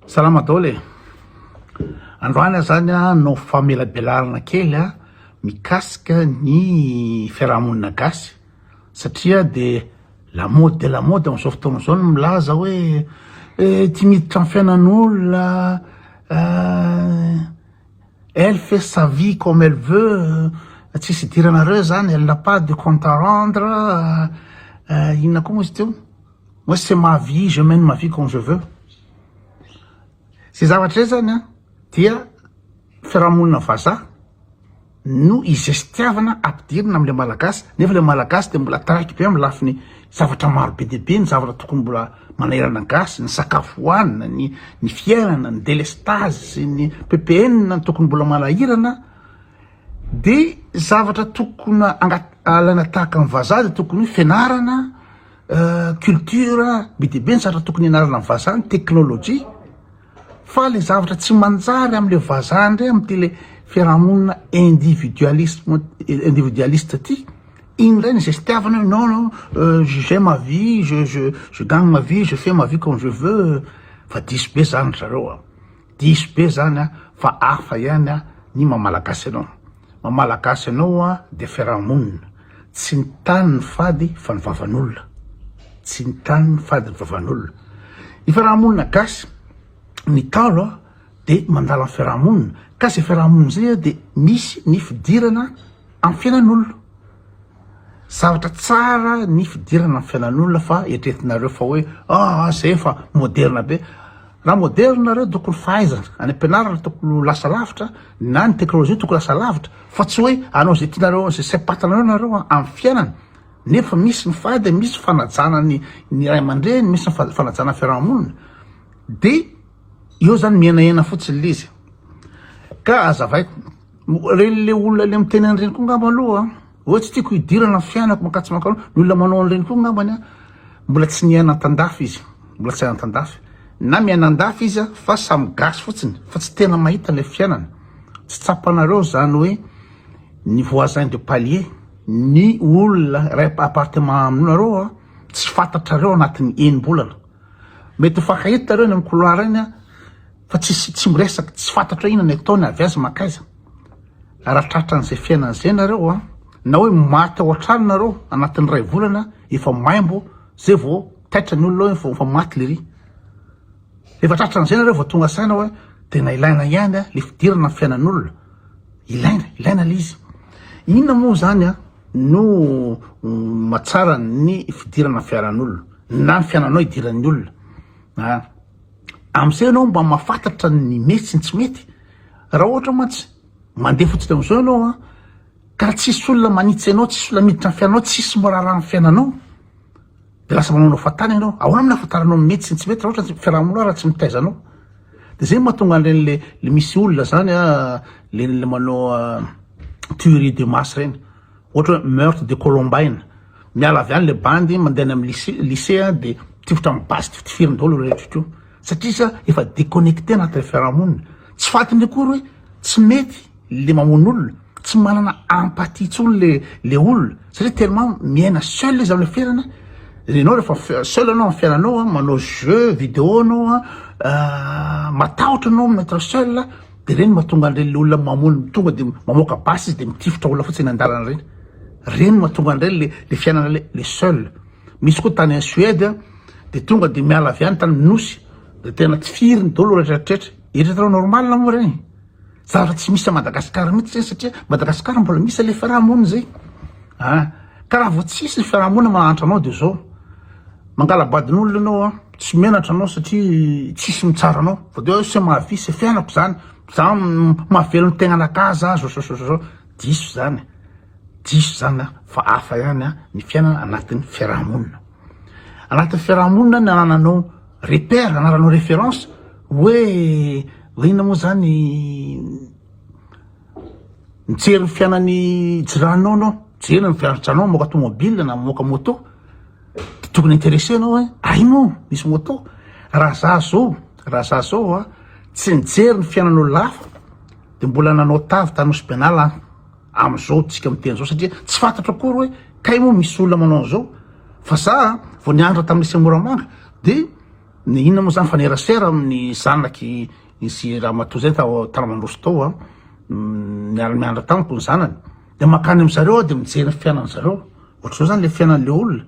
Salama daholo e! Androany aho zany hanao famelabelarana kely mikasika ny fiarahamonina gasy satria de la mode de la mode amin'izao fotoana izao ny milaza hoe tsy miditra amin'ny fiainan'olona, elle fait sa vie comme elle veut, tsisy idiranareo zany, elle n'a pas de compte à rendre, inona koa moa izy teo? Moi c'est ma vie, je mène ma vie comme je veux. Zay zavatra zay zany an dia fiarahamonina vazaha no izestiavana ampidirina amle malagasy nefa le malagasy de mbola taraiky be am lafiny zavatra maro be dia be ny zavatra tokony mbola manahirana gasy ny sakafo hohanina ny ny fiainana ny delestazy sy ny ppn ny tokony mbola manahirana de zavatra tokony alaina tahaka ny vazaha de tokony hoe fianarana Culture, be dia be ny zavatra tokony hianarana amin'ny vazaha, ny technologie, fa le zavatra tsy manjary amle vazaha ndray amty le fiarahamonina individualisme individualiste ty, iny ndray ny zestiavana hoe non non j'ai ma vie, je je je gagne ma vie, je fais ma vie comme je veux, fa diso be zany ry zareo a, diso be zany a, fa hafa ihany a ny maha malagasy anao. Maha malagasy anao a dia fiarahamonina, tsy ny tany ny fady fa ny vavan'olona, tsy ny tany ny fady ny vavan'olona. Ny fiarahamonina gasy, ny Ntaolo a dia mandala ny fiarahamonina, ka izay fiarahamonina izay a dia misy ny fidirana amin'ny fiainan'olona. Zavatra tsara ny fidirana amin'ny fiainan'olona fa eritreretinareo fa hoe aa zay efa moderna be. Raha moderna nareo tokony fahaizana any am-pianarana tokony ho lasa lavitra na ny teknolojia tokony lasa lavitra fa tsy hoe hanao izay tianareo izay saim-patanareo nareo amin'ny fiainana nefa misy ny fady misy fanajana ny ny ray aman-dreny misy ny fanajana ny fiarahamonina de eo zany mihenahena fotsiny le izy ka azavaiko Reny le olona le miteny an'ireny koa ngamba aloha hoe tsy tiako hidirana ny fiainako mankatsy mankao, ny olona manao an'ireny koa ngambany a mbola tsy niaina an-tandafy izy, mbola tsy niaina an-tandafy, na miaina an-dafy izy fa samy gasy fotsiny fa tsy tena mahita ilay fiainana, tsy tsapanareo zany hoe ny voisin de palier, ny olona iray appartement aminareo a tsy fantatrareo anatin'ny enim-bolana, mety mifankahita nareo eny amin'ny couloir eny a. Fa tsisy tsy miresaka, tsy fantatra hoe inona ny ataony, avy aiza mankaiza. Raha tratran'izay fiainana izay nareo an, na hoe maty ao an-trano nareo anatin'ny iray volana, efa maimbo, zay vao taitra ny olona hoe efa maty lery. Efa tratran'izay nareo vao tonga saina hoe tena ilaina ihany an, le fidirana amin'ny fiainan'olona. Ilaina, ilaina le izy. Inona moa zany an no mahatsara ny fidirana amin'ny fiaran'olona, na ny fiainanao idiran'ny olona. An. Amin'izay ianao mba mahafantatra ny mety sy ny tsy mety. Raha ohatra mantsy mandeha fotsiny amin'izao ianao an, ka raha tsisy olona manitsy anao, tsisy olona miditra amin'ny fiainanao, tsisy miraharaha ny fiainanao, dia lasa manaonao fahatany ianao. Ahoana no ahafantaranao ny mety sy ny tsy mety raha ohatra ny fiarahamonina raha tsy mitaiza anao? Dia izay no mahatonga an'ireny le le misy olona zany an, le le manao tuerie de masse ireny. Ohatra hoe meurtre de Columbine, miala avy any le bandy mandeha any amin'ny lycée, lycée de mitifitra amin'ny basy tifitifiriny daholo ireo rehetra ireo satria izy efa déconnecté anatin'ny fiarahamonina, tsy fantany akory hoe tsy mety le mamono olona, tsy manana empathie intsony le le olona satria tellement miaina seul izy amin'ny fiainana, ianao rehefa seul anao amin'ny fiainanao manao jeu vidéo anao matahotra anao mi-être seul. De reny mahatonga an'ireny le olona mamono tonga de mamoaka basy izy de mitifitra olona fotsiny an-dalana reny. Reny mahatonga an'ireny le le fiainana le le seul. Misy koa tany Suède a, de tonga de miala avy any tany amin'ny nosy de tena tifiriny daholo retraretra. Eritreretinao normal moa reny? Zavatra tsy misy à Madagascar mihitsy zay satria Madagascar mbola misy le fiarahamonina zay. Ah, ka raha vao tsisy ny fiarahamonina mahantra anao de zao. Mangala-badin'olona ianao an, tsy menatra anao satria tsisy mitsara anao, fa de hoe c'est ma vie, c'est fiainako zany, za mahavelona tegnanakahy za zao zao zao zao, diso zany, diso zany an, fa hafa ihany an ny fiainana anatin'ny fiarahamonina. Anatin'ny fiarahamonina ny anananao repère, anananao référence hoe hoe inona moa zany, mijery ny fiainan'ny jiranao anao, mijery ny fiainan'ny jiranao mamoaka tomobile na mamoaka moto, de tokony intéressé anao hoe ay moa misy moto, raha za zao, raha za zao a tsy nijery ny fiainan'olona hafa de mbola nanao tavy tany Nosy Benala aho am'zao tsika miteny zao satria tsy fantatro akory hoe kay moa misy olona manao an'zao fa za vao nianatra tamin'ny lycée Moramanga de. ny inona moa zany mifanerasera amin'ny zanaky sy ramatoa zay tao Tanamandroso tao a, miara mianatra tamiko ny zanany, de makany amy zareo aho de mijery ny fiainany zareo, ohatr'izao zany le fiainan'le olona,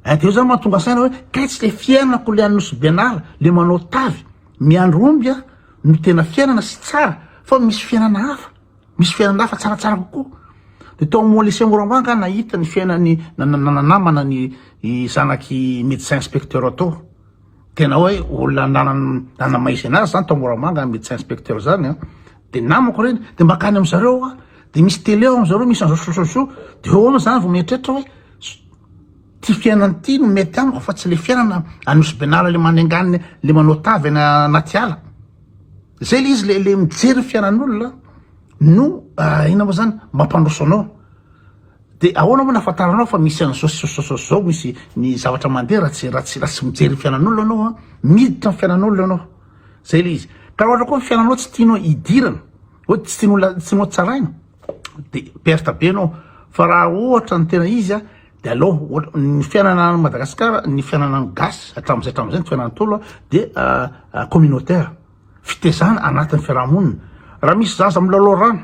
eh de eo zany mahatonga saina hoe kay tsy le fiainako le any Nosy Benala le manao tavy miandry omby a no tena fiainana sy tsara fa misy fiainana hafa. Misy fiainana hafa tsaratsara kokoa. De tao amin'ny lycée Moramanga aho nahita ny fiainan'ny nananamana ny zanaky médecin inspecteur tao. Tena hoe olona nanamaizina azy zany tao Moramanga ny médecin inspecteur zany an. De namako ireny, de makany amy zareo aho, de misy télé ao amy zareo, misy an'izao sy zao sy zao. De eo aho zany vao mieritreritra hoe ty fiainana ty no mety amiko fa tsy le fiainana any Nosy Benala le manenganina le manao tavy any anaty ala. Zay le izy le le mijery ny fiainan'olona no inona moa zany mampandroso anao. De ahoana moa nahafantaranao fa misy an'izao sy zao sy zao misy ny zavatra mandeha raha tsy raha tsy raha tsy mijery ny fiainan'olona anao an, miditra amin'ny fiainan'olona anao. Zay le izy. Ka raha ohatra koa ny fiainanao tsy tianao hidirana, hoe tsy tian'olona tsy tianao tsaraina de perte be anao. Fa raha ohatra ny tena izy an, de aleo ohatra ny fiainana any Madagasikara, ny fiainana ny gasy hatramin'izay hatramin'izay ny fiainana ntaolo de communautaire, fitezana anatin'ny fiarahamonina. Raha misy zaza milalao rano,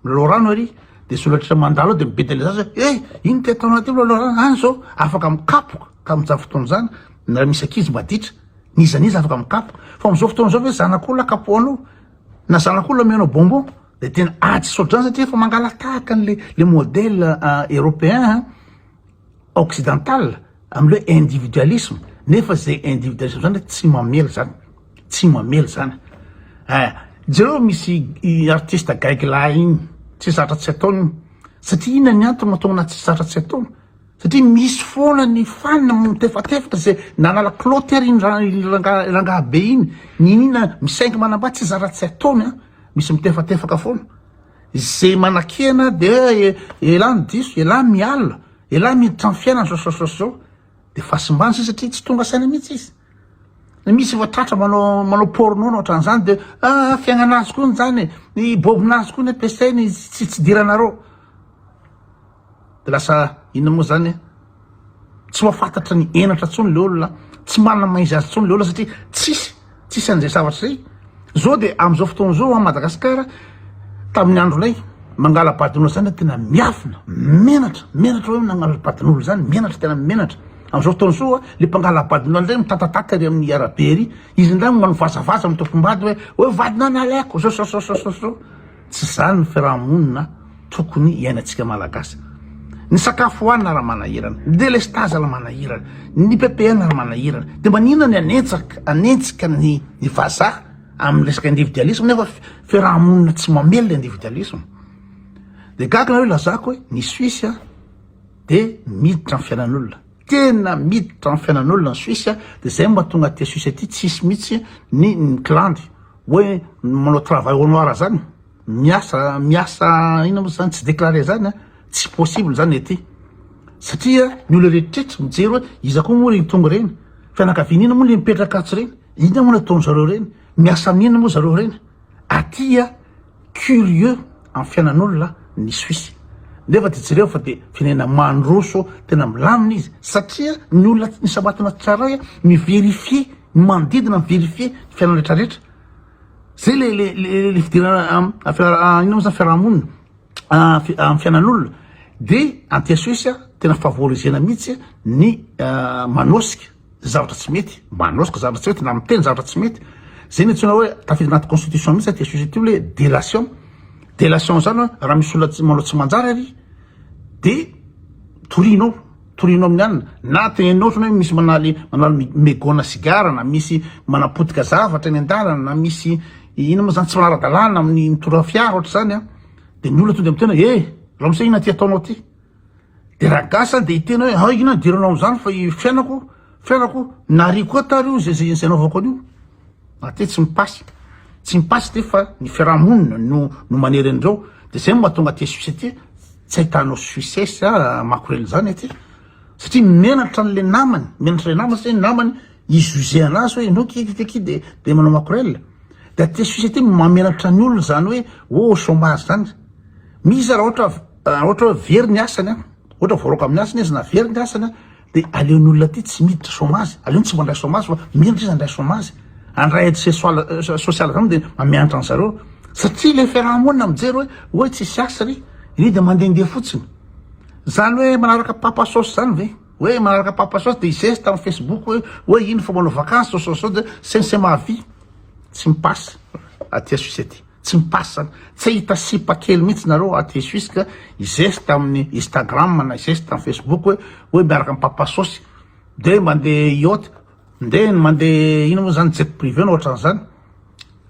milalao rano ery, de solatra mandalo eo de mibedy le zaza hoe eh ino ty ataonao ty milalao rano any zao, afaka mikapoka tamin'izany fotoana izany raha misy ankizy maditra, n'iza n'iza afaka mikapoka. Fa amin'izao fotoana izao ve zanak'olona kapohanao na zanak'olona omenao bonbon de tena ady sy ohatr'izany satria efa mangala-tahaka an'le le modèle européen occidental am'le hoe individualisme, nefa zay individualisme zany tsy mamely zany, tsy mamely zany. Eh, jereo misy artiste gaigy lahy iny, tsy zatra tsy ataony iny, satria inona ny antony mahatonga anazy tsy zatra tsy ataony? Satria misy foana ny fan mitefatefaka zay nanala kilaoty ary iny rangahy be iny, niniana misaingy manambady tsy zatra tsy ataony an, misy mitefatefaka foana. Zay manakena de hoe elah ny diso, elah miala, elah miditra amin'ny fiainana zao zao zao zao. De fahasimbana zay satria tsy tonga saina mihitsy izy. Misy efa tratra manao manao porno na ohatran'izany de ah fiainana azy koa zany e, ny bobinazy koa ny ampiasainy tsy tsy idiranareo. De lasa inona moa zany e, tsy mahafantatra ny henatra intsony le olona, tsy manana maha izy azy intsony le olona satria tsisy tsisy an'izay zavatra zay. Zao de am'izao fotoana zao a Madagasikara tamin'ny andronay mangala-badin'olo zany tena miafina, menatra, menatra hoe nangala-badin'olo zany, menatra tena menatra. Am'izao fotoana zao a le mpangala-badin'olo ndray mitatatata ery amin'ny arabe ery, izy ndray manao vazavaza amin'ny tompom-bady hoe hoe vadinao nalaiko zao zao zao zao zao. Tsy izany ny fiarahamonina tokony hiainantsika Malagasy. Ny sakafo hohanina raha manahirana, ny delestazy raha manahirana, ny PPN raha manahirana. Dia maninona ny hanenjaka hanenjika ny ny vazaha amin'ny resaka individualisme nefa fiarahamonina tsy mamely individualisme. Dia gaga nareo lazako hoe ny Suisse dia miditra amin'ny fiainan'olona. Tena miditra amin'ny fiainan'olona ny Suisse dia izay no mahatonga aty Suisse aty tsisy mihitsy ny ny Hoe manao travail au noir zany, miasa miasa inona moa zany tsy déclaré zany an, tsy possible zany aty satria ny olona rehetrretra mijery hoe iza koa moa reny tonga reny, fianakaviana inona moa le mipetraka atsy reny, inona moa ny ataon zareo reny, miasa amin'inona moa zareo reny, aty a curieux amin'ny fiainan'olona ny Suisse nefa de jereo fa de firenena mandroso tena milamina izy satria ny olona ny sabatona tsirairay mi-verifier ny manodidina mi-verifier ny fiainana retraretra zay le le le le fidirana am inona moa zany fiarahamonina amin'ny fiainan'olona de aty Suisse tena favorisena mihitsy ny manosika zavatra tsy mety, manosika zavatra tsy mety na miteny zavatra tsy mety, zay ny antsoina hoe tafiditra anaty constitution mihitsy aty Suisse aty le délation, délation zany hoe raha misy olona tsy manao tsy manjary ary de torianao, torianao amin'ny alina na teneninao ohatra hoe misy manaly manaly megona sigara na misy manapotika zavatra eny an-dalana na misy inona moa zany tsy manara-dalàna amin'ny mitondra fiara ohatra zany an, de ny olona tonga de miteny hoe eh ramose inona ty ataonao ty? De raha gasy zany de hiteny hoe hay inona idiranao amzany fa i fiainako fiainako nariako koa tary io zay zay anaovako an'io. Aty tsy mipasy tsy mipasy ty fa ny fiarahamonina no no manery an'ireo de zay no mahatonga aty Suisse aty tsy ahitanao Suissesse makorely zany aty satria menatra an'le namany menatra le namany satria ny namany hi-juger anazy hoe enao ki ki ki de de manao makorel de aty Suisse aty mamenatra ny olona zany hoe oh chômage zany misy raha ohatra Raha ohatra hoe very ny asany an, ohatra voaroaka amin'ny asany izy na very ny asany an, De aleon'ny olona aty tsy miditra chômage, aleony tsy mandray chômage fa mianatra izy handray chômage. Handray aide sociale sociale zany de mamianatra an'zareo. Satria le fiaraha-monina mijery hoe hoe tsisy asa ry, ry de mandehandeha fotsiny. Zany hoe manaraka papa sauce zany ve? Hoe manaraka papa sauce de hizesta amin'ny facebook hoe hoe iny fa manao vacances sao sao sao de c'est c'est ma vie. Tsy mi-passe aty Suisse aty. Tsy mi-passe zany. Tsy hahita sipa kely mihitsy nareo aty Suisse ka hizesta amin'ny Instagram na hizesta amin'ny Facebook hoe hoe miaraka amin'ny papa sauce de mandeha yacht, ndeha mandeha ino moa zany jet privé na ohatran'izany.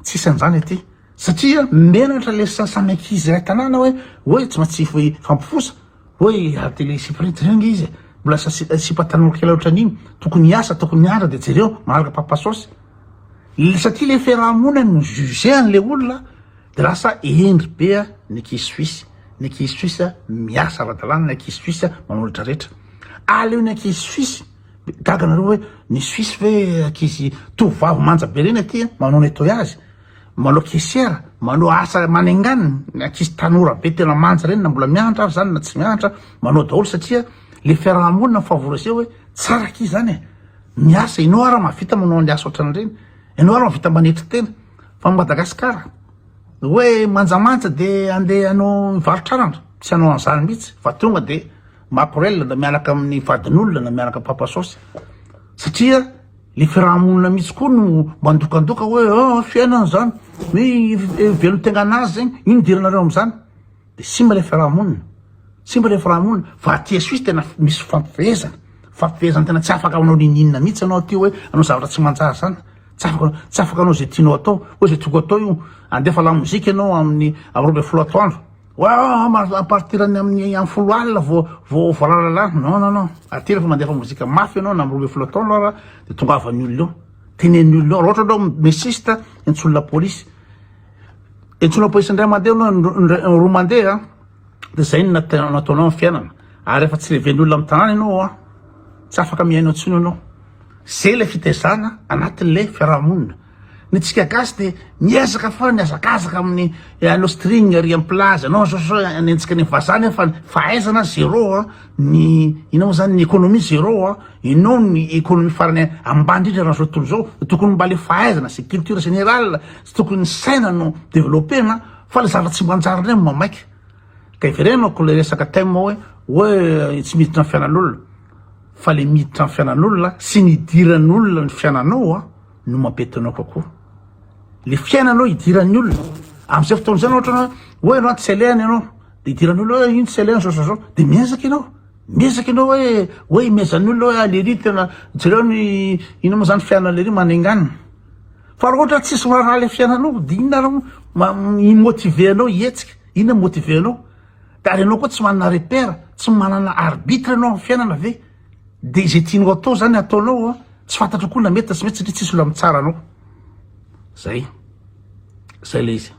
Tsisy an'izany aty. Satria menatra le samy ankizy iray tanàna hoe hoe tsy maintsy hifampifosa hoe ary de le sipa reny jereo ange izy e, mbola sipa tanora kely ohatran'iny, tokony hiasa, tokony mianatra de jereo manaraka papa sauce. Satria le fiarahamonina no mi-juger an'le olona de lasa hendry be ny ankizy suisse, ny ankizy suisse miasa ara-dalàna, ny ankizy suisse manao rehetra rehetra. Aleon'ny ankizy suisse, gaga nareo hoe ny suisse ve ankizy tovovavy manja be reny aty manao nettoyage, manao caissière, manao asa manenganina, ny ankizy tanora be tena manja reny na mbola mianatra ary zany na tsy mianatra manao daholo satria le fiarahamonina mi-favoriser hoe tsara akia zany e. Miasa, ianao ara mahavita manao an'le asa ohatran'ireny, ianao ara mahavita manetry tena, fa Madagasikara hoe manjamanja de andeha hanao mivarotra anana, tsy hanao an'izany mihitsy fa tonga de makorel na miaraka amin'ny vadin'olona na miaraka papa saosy, satria le fiarahamonina mihitsy koa no mandokandoka hoe ah fiainana zany, hoe velon-tegnanazy zegny, ino idiranareo am'zany? De simba le fiarahamonina, simba le fiarahamonina, fa aty Suisse tena misy fampifehezana, fampifehezana tena tsy afaka manao ninininona mihitsy anao aty hoe anao zavatra tsy manjary zany, tsy afaka tsy afaka anao zay tianao atao, hoe zay tiako atao io, andefa lamozika ianao amin'ny 12 atoandro, wa à partir ny amin'ny amin'ny 10 alina vao vao voaralalàna, non non non, aty rehefa mandefa mozika mafy ianao na amin'ny 12 atoandro ara de tongavan'ny olona eo, tenenin'ny olona eo, raha ohatra anao mi-insiste, antsoin'ny la police. Antsoina polisy indray mandeha anao, roa mandeha dia zay no nataonao amin'ny fiainana. Ary rehefa tsy leven'ny olona amin'ny tanàna ianao an, tsy afaka mihaino intsony ianao. Zay ilay fitaizana anatin'ilay fiarahamonina. Ny antsika gasy dia miezaka foana mihazakazaka amin'ny hanao string ary amin'ny plage, hanao zao zao, hanenjika ny vazaha nefa ny fahaizana zéro an, ny inona moa zany, ny économie zéro an. Ianao ny économie farany ambany indrindra eran'izao tontolo izao, tokony mba le fahaizana sy culture générale sy tokony ny saina no développer-na fa le zavatra tsy manjary indray no mamaika. Ka iverenako le resaka thème hoe hoe tsy miditra amin'ny fiainan'olona fa le miditra amin'ny fiainan'olona sy ny idiran'olona ny fiainanao a no mampety anao kokoa. Le fiainanao idiran'ny olona. Amin'izay fotoana izay ohatra hoe ianao tsy alehany ianao de idiran'ny olona hoe ino tsy alehany zao zao zao de miezaka ianao. Miezaka ianao hoe hoe imezan'ny olona hoe ah lery tena jereo ny inona moa zany fiainana lery manenganina. Fa raha ohatra tsisy miraharaha le fiainanao de inona ary ma mi-motiver anao hihetsika, inona mi-motiver anao? De ary ianao koa tsy manana repère, tsy manana arbitre ianao amin'ny fiainana ve? De izay tianao atao zany ataonao an, tsy fantatrao koa na mety na tsy mety satria tsisy olona mitsara anao. Zay. Zay le izy.